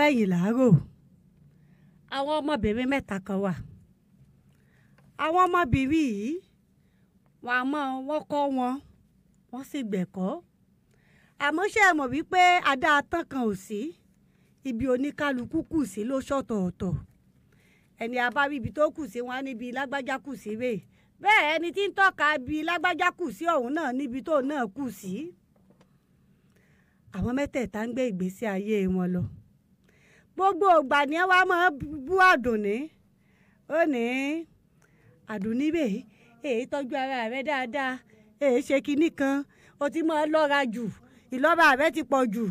Ẹ̀yìn Làárò, àwọn ọmọbìnrin mẹ́ta kan wà. Àwọn ọmọbìnrin yìí, wọn a mọ̀, wọ́n kọ́ wọn, wọ́n sì gbẹ̀kọ́. Àmọ́ ṣé ẹ mọ̀ wípé adáatán kan ò sí, ibi oníkálukú kù sí ló ṣọ̀tọ̀ọ̀tọ̀. Ẹni a bá rí ibi tó kù sí, wọn á níbi lágbájá kù sí rèé. Bẹ́ẹ̀ ẹni tí ń tọ́ka bí lágbájá kù sí ọ̀hún náà níbi tó náà kù sí. Àwọn mẹ́tẹ̀ẹ̀ta ń gbé ìgbésí ayé wọn lọ. Gbogbo ìgbà ni wọ́n máa ń bú Àdùnní. Ó ní Àdùnní rèé, èé tọ́jú ara rẹ dáadáa, èé ṣe kinní kan, o ti máa lọ́ra jù, ìlọ́ra rẹ ti pọ̀ jù.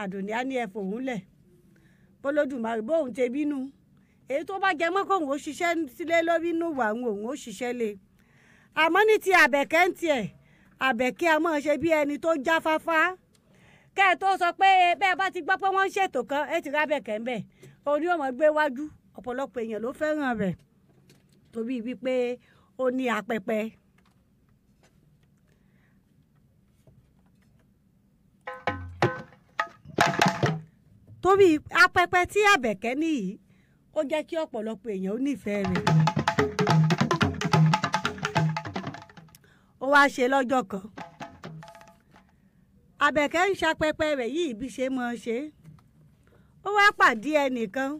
Àdùnní á ní ẹ fòun lẹ̀. Bólódùmarè bóun ṣe bínú. Èyí tó bá jẹ mọ́ kóun ó ṣiṣẹ́ sílé lórí inú ìwà òun, òun ó ṣiṣẹ́ lé. Àmọ́ ní ti Àbẹ̀kẹ́ ń tiẹ̀, Àbẹ̀kẹ́ a máa ṣe bí ẹni tó jáfáfá. Kẹ́ ẹ tó sọ pé bẹ́ẹ̀ bá ti gbọ́ pé wọ́n ń ṣètò kan, ẹ ti rábẹ̀kẹ́ ń bẹ̀. Òun ni ó máa gbé wájú. Ọ̀pọ̀lọpọ̀ èèyàn ló fẹ́ràn rẹ̀ torí wípé ó ní apẹpẹ. Torí apẹpẹ tí Àbẹ̀kẹ́ ní yìí, ó jẹ́ kí ọ̀pọ̀lọpọ̀ èèyàn ó nífẹ̀ẹ́ rẹ̀. Ó wá ṣe lọ́jọ́ kan. Àbẹ̀kẹ́ ń ṣapẹpẹ rẹ̀ yìí bí ṣe máa ṣe. Ó wá pàdé ẹnìkan,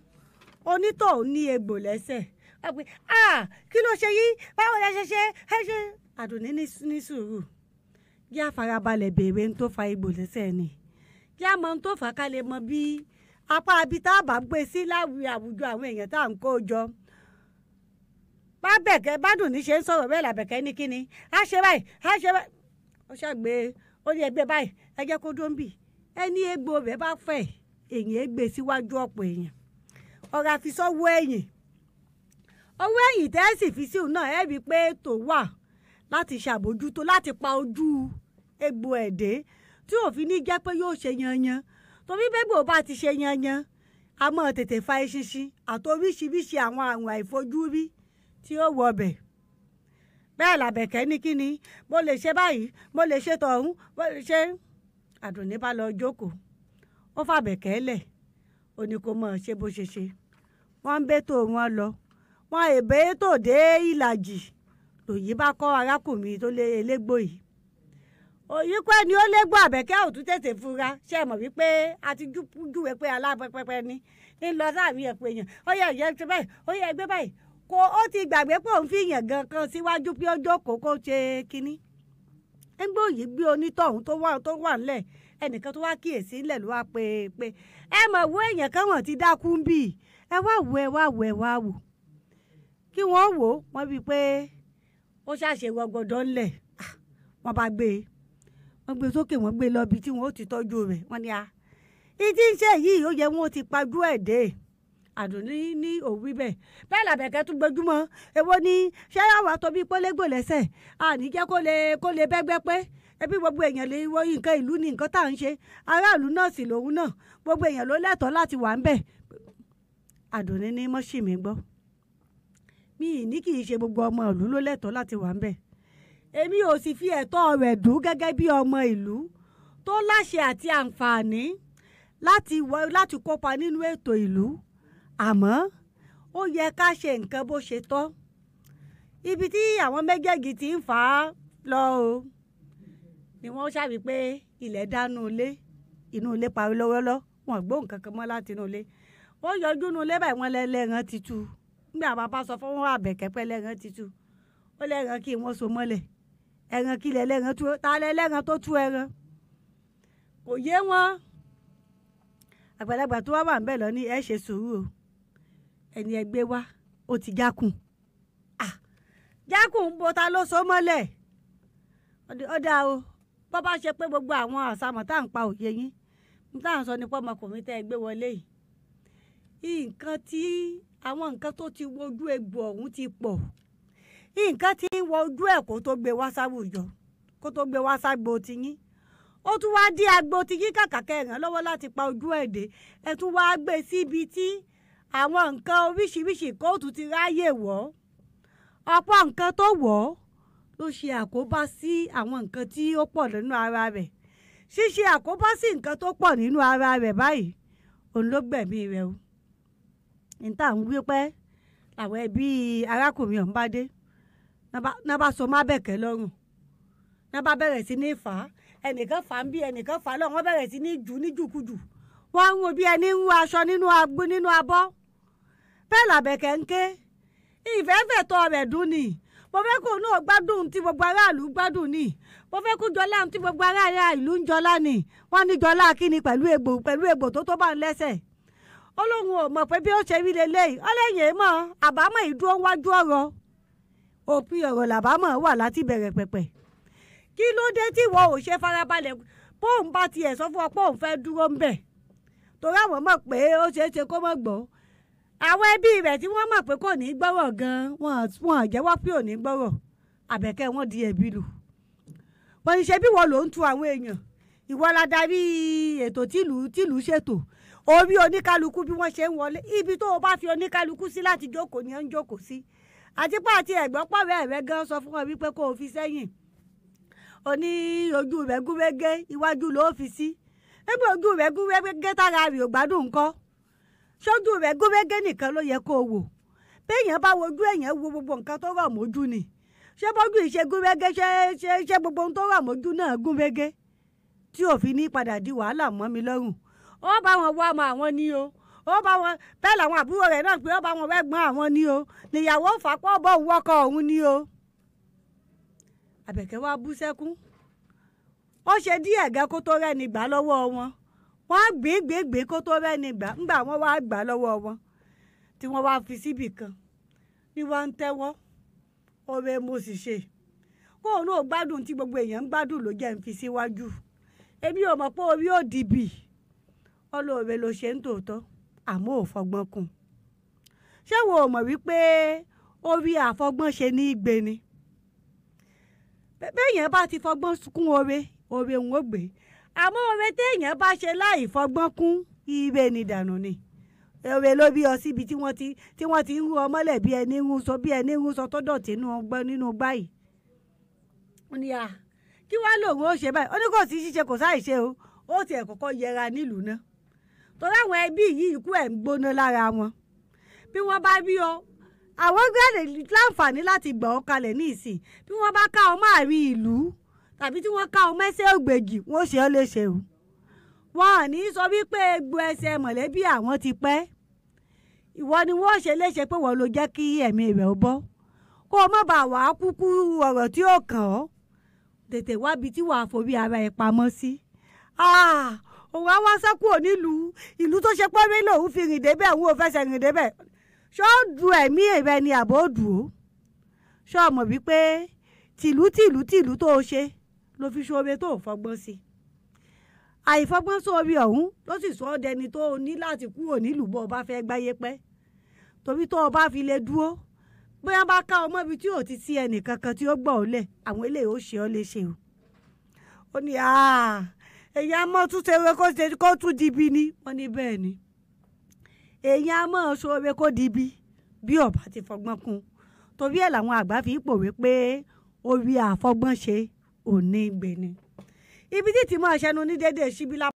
onítọ̀hún ní egbò lẹ́sẹ̀. Ó pé, "À, kí ló ṣe yìí? Báwo lẹ ṣe ṣe? Ẹ ṣe." Àdùnní ní sùúrù. Jẹ́ á farabalẹ̀ béèrè ohun tó fa egbò lẹ́sẹ̀ ni. Jẹ́ á mọ ohun tó fà á ká lè mọ bí apá ibi tá a bá gbé sí láwùjọ àwùjọ àwọn èèyàn tá à ń kó jọ. Bá Bẹ̀kẹ́ bá Dùnní ṣe ń sọ̀rọ̀ bẹ́ẹ̀ làbẹ̀kẹ́ ní kíni. Á ṣe báyìí, á ṣe báyìí. Ó ṣàgbé, ó ní ẹgbẹ́ báyìí, ẹ jẹ́ kó dó ń bì. Ẹni egbò rẹ̀ bá fẹ̀, èèyàn é gbé síwájú ọ̀pọ̀ èèyàn. Ọ̀rọ̀ àfisọ́wọ́ ẹ̀yìn. Ọwọ́ ẹ̀yìn tẹ́ ẹ sì fi sí òun náà, ẹ rí i pé ètò wà láti ṣàbójútó, láti pa ojú egbò ẹ̀ dé tí ò fi ní jẹ́ pé yóò ṣe yanyan. Torí bẹ́gbò bá ti ṣe yanyan, a máa tètè fa eṣinṣin àti oríṣiríṣi àwọn àrùn àìfojúrí tí ó wọ bẹ̀. Bẹ́ẹ̀ làbẹ̀kẹ́ ní kíni, mo lè ṣe báyìí, mo lè ṣe tọ̀hún, mo lè ṣe. Àdùnní bá lọ jókòó. Ó fàbẹ̀kẹ́ lẹ̀. Ó ní kó máa ṣe bó ṣe ṣe. Wọ́n ń bẹ́tò wọn lọ. Wọ́n èbè tó dé ìlàjì. Lòyí bá kọ́ arákùnrin tó lé elégbò yìí. Òyí kọ́ ẹni ó légbò Àbẹ̀kẹ́ ò tún tètè fura. Ṣé ẹ mọ̀ wípé a ti júwe pé alápẹpẹpẹ ni. Ń lọ sáàrin ẹ̀pọ̀ èèyàn. Ó yẹ ìyẹn ṣe báyìí, ó yẹ ẹgbẹ́ báyìí. Kò ó ti gbàgbé pé òun fi èèyàn gan kan síwájú pé ó jókòó kó ṣe kinní. Ńgbà òyì gbé onítọ̀hún tó wà ńlẹ̀. Ẹnìkan tó wá kíyèsí ńlẹ̀ ló wá pé ẹ mọ̀ wo èèyàn kan wọ̀n ti dákú ń bì. Ẹ wá wò, ẹ wá wò, ẹ wá wò. Kí wọ́n wò, wọ́n wí pé ó ṣàṣe wọgbọdọ̀ ńlẹ̀. Wọ́n bá gbé e. Wọ́n gbé e sókè, wọ́n gbé e lọ ibi tí wọ́n ó ti tọ́jú rẹ̀. Wọ́n ní a. Ìdí ń ṣe yìí ó yẹ wọ́n ti pajú ẹ̀ dé. Àdùnní ní òwí bẹ́ẹ̀. Bẹ́ẹ̀ làbẹ̀kẹ́ tún gbojúmọ́. Èwo ni ṣé àwa tó bí pólégbò lẹ́sẹ̀? A ní jẹ́ kó lè bẹ́gbẹ́ pé. Ẹbí gbogbo èèyàn lè wọ nǹkan ìlú ní nǹkan tá à ń ṣe. Aráàlú náà sì lòun náà. Gbogbo èèyàn ló lẹ́tọ̀ọ́ láti wà ń bẹ̀. Àdùnní ní mọ́ṣì mi gbọ́. Mi ní kì í ṣe gbogbo ọmọ ìlú ló lẹ́tọ̀ọ́ láti wà ń bẹ̀. Èmi ò sì fi ẹ̀tọ́ rẹ̀ dùn gẹ́gẹ́ bí ọmọ ìlú tó láṣẹ àti àǹfààní láti kópa nínú ètò ìlú. Àmọ́ ó yẹ ká ṣe nǹkan bó ṣe tọ́. Ibi tí àwọn méjèèjì ti ń fà á lọ o ni wọ́n ṣàwí pé ilẹ̀ dánú ilé, inú ilé parí lọ́wọ́lọ́, wọn gbọ́ nǹkan kan mọ́ láti inú ilé. Wọ́n yọjú inú ilé báyìí, wọ́n lẹ́lẹ́ran ti tú. Nígbà bàbá sọ fún wọn Àbẹ̀kẹ́ pé lẹ́ran ti tú. Ó lẹ́ran kí wọ́n so mọ́lẹ̀. Ẹran kí lẹ́lẹ́ran tú, ta lẹ́lẹ́ran tó tú ẹran? Kò yé wọn. Àgbàlagbà tó wá wà ńbẹ̀ lọ ní ẹ ṣe sùúrù o. Ẹni ẹ gbé wá, ó ti jákùn. À, jákùn ń bo ta ló so mọ́lẹ̀. Ó dáa o. Bó bá ṣe pé gbogbo àwọn àsámọ̀ tá à ń pa òye yín. N tá à ń sọ ni pé ọmọkùnrin tẹ́ ẹ gbé wọlé yìí. Nǹkan tí àwọn nǹkan tó ti wo ojú egbò ọ̀hún ti pọ̀. Nǹkan tí ń wọ ojú ẹ̀ kó tó gbé wá sáwùjọ, kó tó gbé wá ságbo tiyín. Ó tún wá dí agbo tiyín kàkà kẹ́ ẹ ràn lọ́wọ́ láti pa ojú ẹ̀ dé. Ẹ tún wá gbé síbi tí àwọn nǹkan oríṣiríṣi kóòtù ti ráyè wọ̀. Ọ̀pọ̀ nǹkan tó wọ̀ ló ṣe àkóbá sí àwọn nǹkan tí ó pọ̀ nínú ara rẹ̀. Ṣíṣe àkóbá sí nǹkan tó pọ̀ nínú ara rẹ̀ báyìí, Òun ló gbẹ̀mí rẹ̀ o. Níta ń wí pé làwọn ẹbí arákùnrin ọ̀hún bá dé, náà bá so má bẹ̀kẹ́ lọ́rùn, náà bá bẹ̀rẹ̀ sí ní fà á, ẹnìkan fà á ń bí, ẹnìkan fà á lọ́rùn, wọ́n bẹ̀rẹ̀ sí ní jù ní jùkújù, wọ́n ń wo bí ẹni ń wọ aṣọ nínú agbó nínú abọ́. Bẹ́ẹ̀ làbẹ̀kẹ́ ń ké, ìfẹ́fẹ́ tọ́ rẹ̀ dùn ni, mo fẹ́ kó náà gbádùn tí gbogbo aráàlú gbádùn ni, mo fẹ́ kó jọlá tí gbogbo aráàlú ń jọlá ni. Wọ́n ní jọlá kíni pẹ̀lú egbò, pẹ̀lú egbò tó bá ń lẹ́sẹ̀. Ó lóun ò mọ̀ pé bí ó ṣe rí leléyìí, ó lẹ́yìn mọ́ àbámọ̀ ìdúró wájú ọ̀rọ̀, òpin ọ̀rọ̀ làbámọ̀ wà láti bẹ̀rẹ̀ pẹ̀pẹ̀. Kí ló dé tí ìwọ ò ṣe farabalẹ̀ bóun bá tiẹ̀ sọ fún ọ pé òun fẹ́ dúró ń bẹ̀? Torí àwọn mọ̀ pé ó ṣeé ṣe kó mọ̀ gbọ́. Àwọn ẹbí rẹ̀ tí wọ́n mọ̀ pé kò ní gbọ́rọ̀ gan-an, wọ́n jẹ́wọ́ pé ò ní gbọ́rọ̀. Àbẹ̀kẹ́ wọn di ẹ̀bi lù. Wọ́n ní ṣe bí wọ́n ló ń tu àwọn èèyàn, ìwọ la darí ètò tìlú ṣètò orí oníkálukú bí wọ́n ṣe ń wọlé, ibi tó o bá fi oníkálukú sí láti jókòó ni ó ń jókòó sí. Àti pé àti ẹ̀gbọ́n pọ̀rẹ́ rẹ gan sọ fún wọn wípé kó o fi sẹ́yìn, o ní ojú rẹ̀ gúnrégé, iwájú ló fi sí. Nígbà ojú rẹ̀ gúnrégé tára rẹ̀ ò gbádùn ńkọ́, sójú rẹ̀ gúnrégé nìkan ló yẹ kó o wò. Béèyàn bá wojú èèyàn wo gbogbo nǹkan tó rọ̀ mójú ni, ṣé bójú ìṣe gúnrégé, ṣé gbogbo ohun tó rọ̀ mójú náà gúnrégé tí ò fi ní padà di wàhálà mọ́ mi lọ́rùn. Ó bá wọn wá ọmọ àwọn ni o, ó bá wọn bẹ́ẹ̀ làwọn àbúrò rẹ̀ náà pé ó bá wọn wẹ́gbọ́n àwọn ni o, níyàwó fàpọ̀ bọ́ òun wọ́kọ òun ni o. Àbẹ̀kẹ́ wá bú sẹ́kún, ó ṣe díẹ̀ gẹ́ kó tó rẹ́ni gbà lọ́wọ́ wọn, wọ́n á gbé gbé gbé kó tó rẹ́ni gbà. Ńgbà wọ́n wá gbà lọ́wọ́ wọn tí wọ́n wá fi síbì kan ní wọ́n ń tẹ́wọ́, oore mo sì ṣe kóun náà gbádùn tí gbogbo èèyàn ń gbádùn ló jẹ́ ń fi síwájú. Èmi ò mọ̀ pé orí ò dìbì, ọlọ́ọ̀rẹ́ ló ṣe ń tòótọ́, àmọ́ ò fọgbọ́n kún. Ṣé wo ò mọ̀ wípé orí àfọgbọ́n ṣe ní í gbé ni? Béèyàn bá ti fọgbọ́n kún oore, oore ń ó gbé. Àmọ́ oore téèyàn bá ṣe láì fọgbọ́n kún, ire ni dànù ni. Oore ló bí ọ síbi tí wọ́n ti ń rú ọmọlẹ̀ bí ẹni ń sọ, bí ẹni ń sọ tó dọ̀tí nínú báyìí. Ó ní à, kí wàá lòun ó ṣe báyìí? Ó ní kò sí ṣíṣe kò sáì ṣe o, ó tiẹ̀ kọ́kọ́ yẹra nílùú náà. Torí àwọn ẹbí yìí ikú ẹ̀ ń gbóná lára wọn. Bí wọ́n bá rí ọ, àwọn gbẹ́dẹ̀ láǹfààní láti gbà ọ́ kalẹ̀ ní ìsìn. Bí wọ́n bá ká ọ máàrin ìlú tàbí tí wọ́n ká ọ mẹ́sẹ̀ ògbèjì, wọ́n ṣe ọ́ léṣe o. Wọ́n ò ní sọ wípé egbò ẹsẹ̀ mọ̀lẹ́bí àwọn ti pẹ́. Ìwọ ni wọ́n ṣe léṣe pé wọ́n ló jẹ́ kí ẹ̀mí rẹ̀ ó bọ́. Kó o má bàa wàá kúkú ọ̀rọ̀ tí ó kàn ọ́. Tètè wábi tí wàá forí ara ẹ̀ pamọ́ sí. Òun á wá sá kúrò nílùú, ìlú tó ṣe pọ́nrí lòun fi rìn débẹ̀, òun ò fẹsẹ̀ rìn débẹ̀. Ṣó du ẹ̀mí rẹ ni àbó dùn ó? Ṣó mọ̀ wípé tìlú tìlú tìlú tó o ṣe ló fi ṣoore tó o fọgbọ́n sí? Àìfọgbọ́n sóore ọ̀hún ló sì sọ ọ́ dẹni tó o ní láti kúrò nílùú bó o bá fẹ́ gbáyé pẹ́. Torí tó o bá fi lè dúró, bóyá bá ká ọmọ ibi tí ò ti sí ẹnì kankan tí ó gbọ́ ọ lẹ̀, àwọn eléyìí ó ṣe ọ́ léṣe o. Ó ní èyí á mọ́ tún ṣe kó tún dibi ni. Wọ́n ní bẹ́ẹ̀ ni, èyí á mọ́ ṣoore kó dibi bí ọ̀bá ti fọgbọ́n kún. Torí ẹ̀ làwọn àgbà fi pòwe pé orí àfọgbọ́n ṣe ò ní gbé ni. Ibi tí tí mọ́ ṣẹnu ní déédéé síbí lá.